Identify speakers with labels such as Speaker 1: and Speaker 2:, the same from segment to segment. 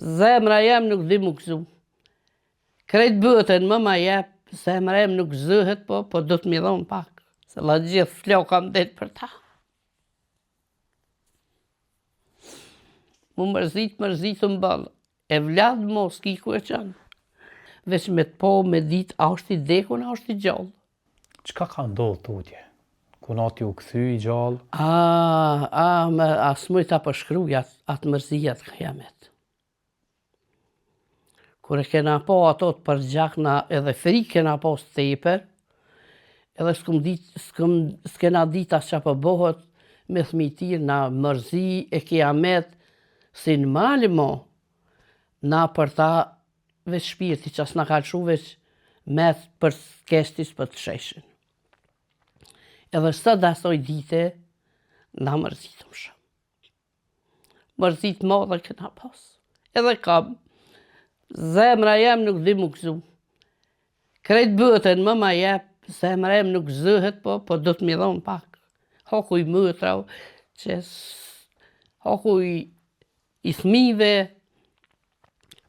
Speaker 1: Zemra jem nuk di mu gëzu. Krejt botën më ma jep, zemra jem nuk gëzohet, po, po do të m'i dhonë pak. Se la gjithë floka më del për ta. Mu mërzit, mërzitëm boll. Evlad mo s'ki ku e çon. Veç me të po me dit a është i dekun a është i
Speaker 2: gjallë. Çka ka ndodhë tutje? Kunati u kthy i
Speaker 1: gjallë? A, a, me, a s'muj ta përshkruj atë, atë mërzi atë kijamet. Kur e kena pa ato të përgjakna edhe frikë kena pas tepër, edhe s'kum dit, s'kum, s'kena dit as ça po bohet me thmi tjerë na mërzi e kijamet, si në mal mo, na për ta veç shpirti që s'na ka lëshu veç met për keshti s'po të lsheshin. Edhe sot asoj dite, na mërzitëm shumë. Mërzi t'madhe kena pas. Edhe kam. Zemra jem nuk di mu gëzu. Krejt botën më ma jep, zemra jem nuk gëzohet, po, po do të m'i dhonë pak. Haku i motrave, që haku i, i thmive,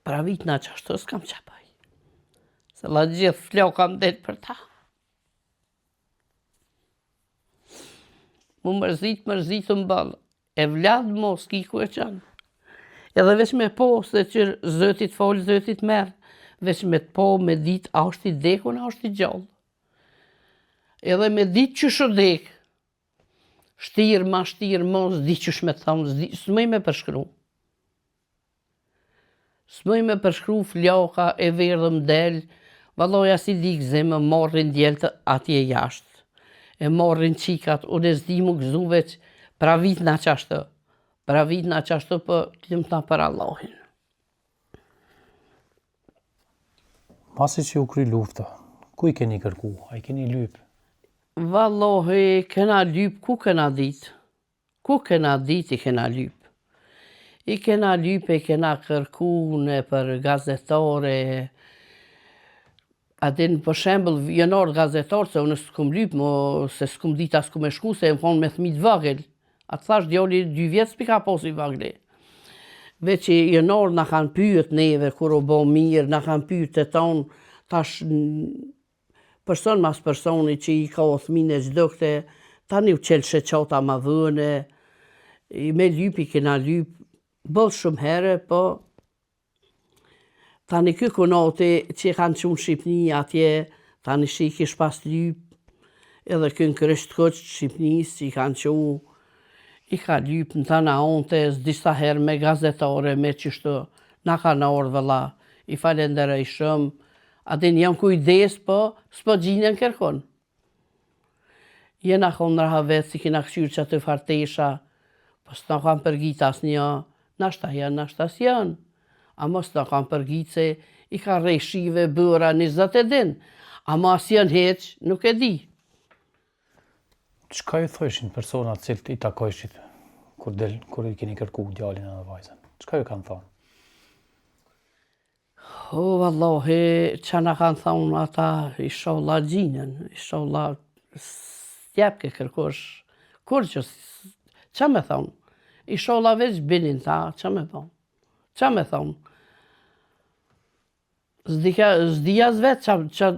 Speaker 1: pravit na qashtu s'kam ça baj. Se la gjithë floka më del për ta. Mu mërzit, mërzitëm boll. Evlad mo, s'ki ku e çon. Edhe veç me po, se që Zoti t'fal, Zoti t'merr. Veç me të po, me dit, a është i dekun, a është i gjallë. Edhe me dit qysh u dek. Shtirë, ma shtirë, mo, s'di qysh me të thonë, s'di, s'muj me përshkru. S'muj me përshkru flaka e verdhë m'del, vallahi as i di gëzim më marrin djeltë atje jashtë. E marrin qikat, unë s'di mu gëzu veç pravitna qashtu. Pravitna qashtu po t'lumtna për Allahin.
Speaker 2: Masi që u kry lufta, ku i keni kërku, a i keni lyp?
Speaker 1: Vallahi, kena lyp, ku kena dit? Ku kena dit i kena lyp. I kena lyp e kena kërku nëpër gazetare, a din për shembull janë ardhë gazetarë se unë s'kum lyp mo se s'kum dit as ku me shku se jem konë me thmi t'vogël. A të thash djali dy vjet s'pi ka pas i vogli. Veç që janë ardhë na kanë pyet neve kur u bo mirë, na kanë pyet të tonë, tash Person mas personi që i ka thmin e zhdukte, tani u çel sheqata ma vonë, i me lyp i kena lyp, boll shumë herë, po tani ky kunati që e kanë çu në Shqipni atje, tani shi i kish pas lyp, edhe ky në Kryq të Kuq të Shqipnisë që i kanë çu, i ka lyp në tana onte, disa herë me gazetare, me qështu, na kanë ardhë vëlla, i falenderoj shumë, A din jam kujdes po s'po gjinen kërkun. Jena kon n'rahavet si kena kqyr qaty far tesha, po s'na kanë përgjit asnjë, nashta janë, nashta s'janë. Ama s'na kanë përgjit se i ka rreh shive bora një zot e din, ama a s'janë hiq, nuk e di.
Speaker 2: Çka ju thojshin personat të cilët i takojshit kur del kur i keni kërku djalin edhe vajzën? Çka ju kanë thonë?
Speaker 1: O vallahi, ça na kanë thonë ata, ishalla gjinen, ishalla s'jepke kërkush, kurgjë, ça me thonë, ishalla veç binin ta, ça me thonë, ça me thonë, s'di as vetë ça, ça,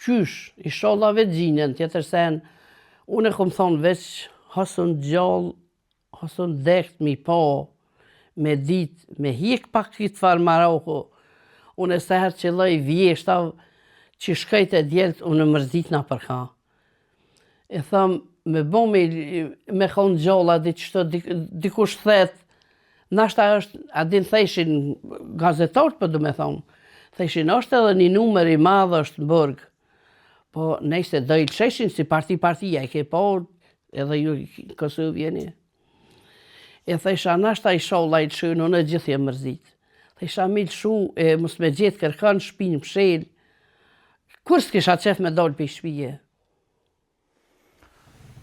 Speaker 1: Qysh, ishalla veç gjinen, tjetër sen, unë e kom thonë veç hasën gjallë, hasën dekt mi pa, me dit, me hjek pak këtë farë maraku, unë e sa herë qëlloj vjeshta, që shkoj te djelt, unë mërzitna për ka. E thom, me bo me, me konë gjallë, a di qështu, dikush thet, nashta është, a din thejshin gazetarët, po du me thonë, thejshin është edhe një numër i madh është në burg, po nejse do i lësheshin si parti partia, e ke po, edhe ju në Kosovë jeni. E thejsha, nashta ishalla i lëshojnë, unë e gjithë jem mërzit. Thejsha, mi lëshu e mos me gjetë kërkon, shpinë mshel, kur s'kisha qef me dalë prej shpije.